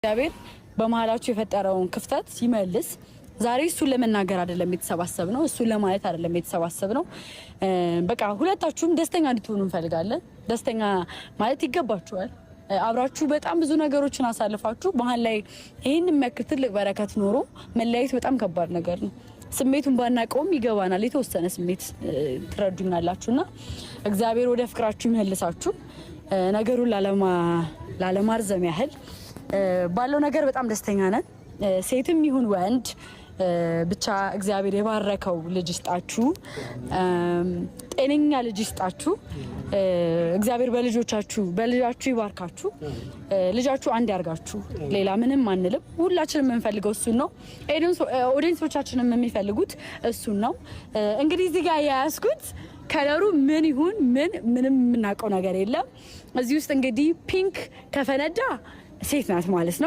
እግዚአብሔር በመሀላችሁ የፈጠረውን ክፍተት ይመልስ። ዛሬ እሱን ለመናገር አይደለም የተሰባሰብነው፣ እሱን ለማለት አይደለም የተሰባሰብነው። በቃ ሁለታችሁም ደስተኛ እንድትሆኑ እንፈልጋለን። ደስተኛ ማለት ይገባችኋል። አብራችሁ በጣም ብዙ ነገሮችን አሳልፋችሁ መሀል ላይ ይህን የሚያክል ትልቅ በረከት ኖሮ መለያየት በጣም ከባድ ነገር ነው። ስሜቱን ባናውቀውም ይገባናል። የተወሰነ ስሜት ትረዱኛላችሁ እና እግዚአብሔር ወደ ፍቅራችሁ ይመልሳችሁ። ነገሩን ላለማርዘም ያህል ባለው ነገር በጣም ደስተኛ ነን። ሴትም ይሁን ወንድ ብቻ እግዚአብሔር የባረከው ልጅ ይስጣችሁ፣ ጤነኛ ልጅ ይስጣችሁ። እግዚአብሔር በልጆቻችሁ በልጃችሁ ይባርካችሁ። ልጃችሁ አንድ ያርጋችሁ። ሌላ ምንም አንልም። ሁላችንም የምንፈልገው እሱን ነው። Audience ኦቻችንም የሚፈልጉት እሱን ነው። እንግዲህ እዚህ ጋር የያዝኩት color ኡ ምን ይሁን ምን ምንም የምናውቀው ነገር የለም። እዚህ ውስጥ እንግዲህ pink ከፈነዳ ሴት ናት ማለት ነው።